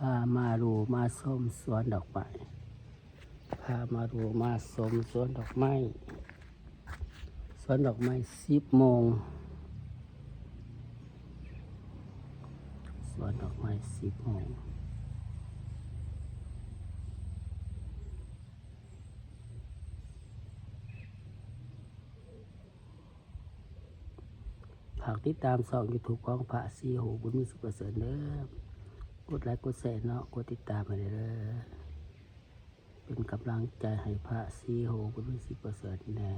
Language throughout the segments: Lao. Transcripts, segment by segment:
ພາມາດູມາຊົມສວນດອກໄມ້ ພາມາດູມາຊົມສວນດອກໄມ້ ສວນດອກໄມ້ສິບໂມງ ສວນດອກໄມ້ສິບໂມງ. ຝາກຕິດຕາມຊ່ອງຢູທູບຂອງພະສີໂຫ ບຸນມີ ສິບປະເສີນເດີ. ກົດໄລກົດແຊເນາະ ກົດຕິດຕາມໃຫ້ເດີ ເປັນກຳລັງໃຈໃຫ້ພະສີໂຫ ບຸນມີ ສິບປະເສີນແດ່.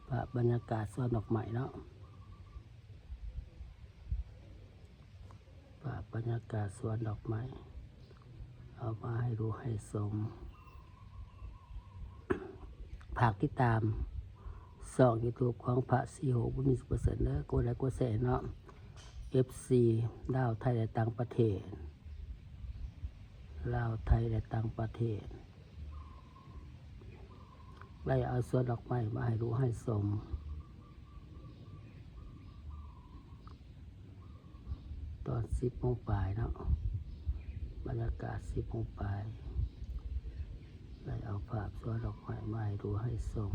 ພາບບັນຍາກາດສວນດອກໄມ້ເນາະ. ພາບບັນຍາກາດສວນດອກໄມ້ ເອົາມາໃຫ້ດູໃຫ້ຊົມ. ຝາກຕິດຕາມຊ່ອງຢູທູບຂອງພະສີໂຫ ບຸນມີ ສິບປະເສີນເດີ. ກົດໄລກົດແຊເນາະ ເອັຟຊີ ລາວ ໄທ ແລະ ຕ່າງປະເທດ ລາວ ໄທ ແລະ ຕ່າງປະເທດ. ໄດ້ເອົາສວນດອກໄມ້ມາໃຫ້ດູໃຫ້ຊົມ ຕອນສິບໂມງປາຍເນາະ ບັນຍາກາດສິບໂມງປາຍ ໄດ້ເອົາພາບສວນດອກໄມ້ມາໃຫ້ດູໃຫ້ຊົມ.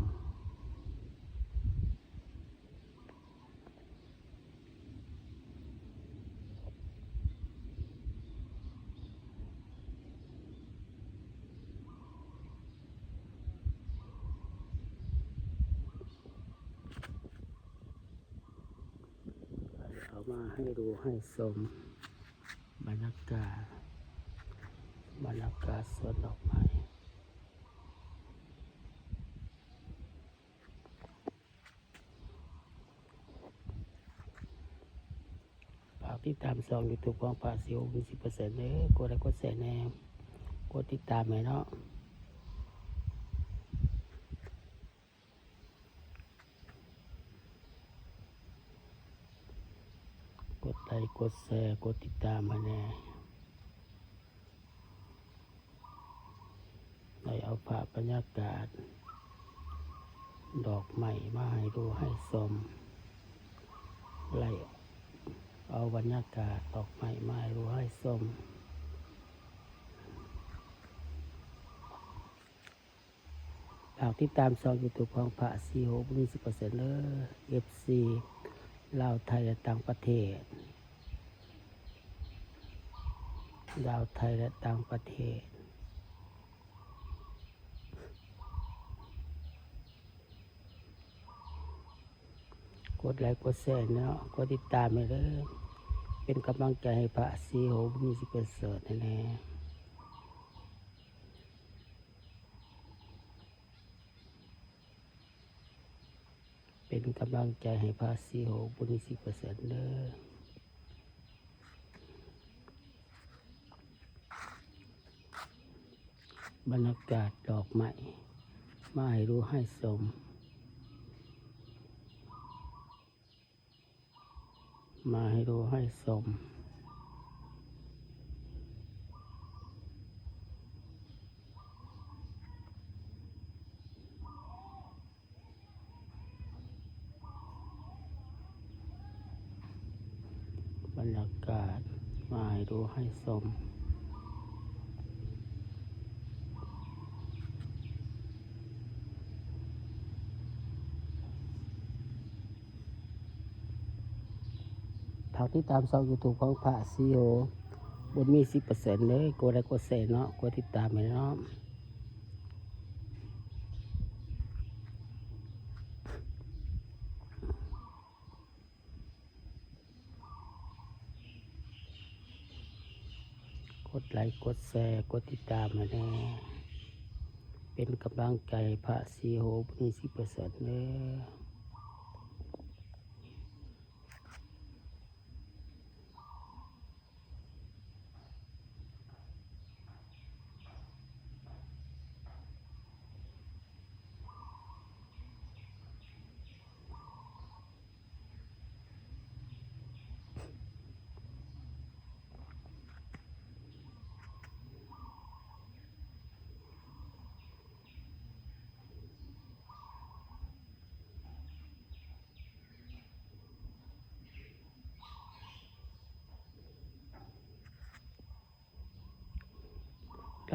ເອົາມາໃຫ້ດູໃຫ້ຊົມ ບັນຍາກາດ ບັນຍາກາດສວນດອກໄມ້. ຝາກຕິດຕາມຊ່ອງຢູທູບຂອງພະສີໂຫ ບຸນມີ ສິບປະເສີນເດີ. ກົດໄລກົດແຊແດ່ ກົດຕິດຕາມໃຫ້ເນາະ. ກົດໄລກົດແຊ ກົດຕິດຕາມໃຫ້ແດ່. ໄດ້ເອົາພາບບັນຍາກາດດອກໄມ້ມາໃຫ້ດູໃຫ້ຊົມ ໄດ້ເອົາບັນຍາກາດດອກໄມ້ມາໃຫ້ດູໃຫ້ຊົມ. ຝາກຕິດຕາມຊ່ອງຢູທູບຂອງພະສີໂຫ ບຸນມີ ສິບປະເສີນເດີ ເອັຟຊີ ລາວ ໄທ ແລະ ຕ່າງປະເທດ ລາວ ໄທ ແລະ ຕ່າງປະເທດ. ກົດໄລກົດແຊເນາະ ກົດຕິດຕາມໃຫ້ເດີ ເປັນກຳລັງໃຈໃຫ້ພະສີໂຫ ບຸນມີ ສິບປະເສີນແດ່. ເປັນກຳລັງໃຈໃຫ້ພະສີໂຫ ບຸນມີ ສິບປະເສີນເດີ. ບັນຍາກາດດອກໄມ້ ມາໃຫ້ດູໃຫ້ຊົມ. ມາໃຫ້ດູໃຫ້ຊົມ ບັນຍາກາດ ມາໃຫ້ດູໃຫ້ຊົມ. ຝາກຕິດຕາມຊ່ອງຢູທູບຂອງພະສີໂຫ ບຸນມີ ສິບປະເຊີນເດີ ກົດໄລກົດແຊເນາະ ກົດຕິດຕາມໃຫ້ເນາະ ກົດໄລກົດແຊ ກົດຕິດຕາມໃຫ້ແດ່ ເປັນກຳລັງໃຈພະສີໂຫ ບຸນມີ ສິບປະເຊີນເດີ.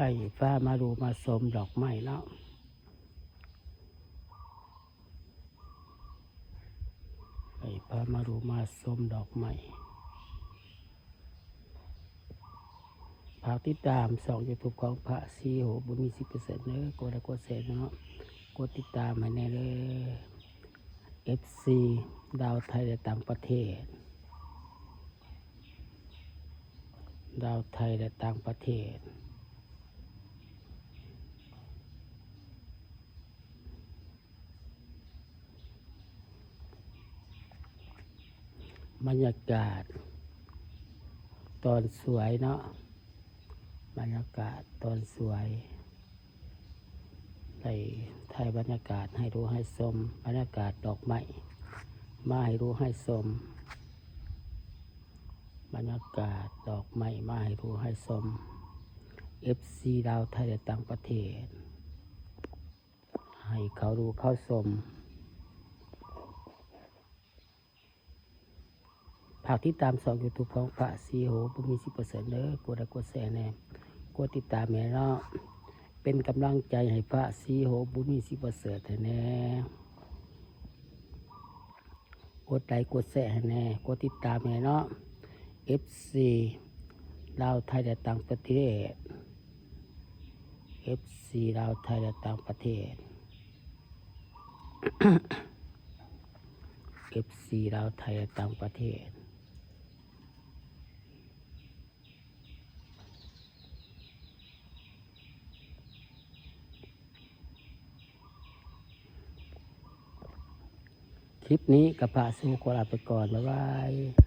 ໄດ້ພາມາດູມາຊົມດອກໄມ້ເນາະ ໄດ້ພາມາດູມາຊົມດອກໄມ້. ຝາກຕິດຕາມຊ່ອງຢູທູບຂອງພະສີໂຫ ບຸນມີ ສີປະເສີດເດີ ກົດໄລກົດແຊເນາະ ກົດຕິດຕາມໃຫ້ແດ່ເດີ ເອັຟຊີ ລາວ ໄທ ແລະ ຕ່າງປະເທດ ລາວ ໄທ ແລະ ຕ່າງປະເທດ. ບັນຍາກາດຕອນສວຍເນາະ ບັນຍາກາດຕອນສວຍ ໄດ້ຖ່າຍບັນຍາກາດໃຫ້ດູໃຫ້ຊົມ ບັນຍາກາດດອກໄມ້ມາໃຫ້ດູໃຫ້ຊົມ ບັນຍາກາດດອກໄມ້ມາໃຫ້ດູໃຫ້ຊົມ ເອັຟຊີ ລາວ ໄທ ແລະ ຕ່າງປະເທດ ໃຫ້ເຂົ້າດູເຂົ້າຊົມ. ຝາກຕິດຕາມຊ່ອງຢູທູບຂອງພະສີໂຫ ບຸນມີ ສີປະເສີດເດີ ກົດໄລກົດແຊແດ່ ກົດຕິດຕາມແດ່ເນາະ ເປັນກຳລັງໃຈໃຫ້ພະສີໂຫ ບຸນມີ ສີປະເສີດໃຫ້ແດ່ ກົດໄລກົດແຊໃຫ້ແດ່ ກົດຕິດຕາມແດ່ເນາະ ເອັຟຊີ ລາວ ໄທ ແລະ ຕ່າງປະເທດ ເອັຟຊີ ລາວ ໄທ ແລະ ຕ່າງປະເທດ ເອັຟຊີ ລາວ ໄທ ແລະ ຕ່າງປະເທດ. ຄລິບນີ້ກໍພະສີໂຫຂໍລາໄປກ່ອນ ບາຍບາຍ.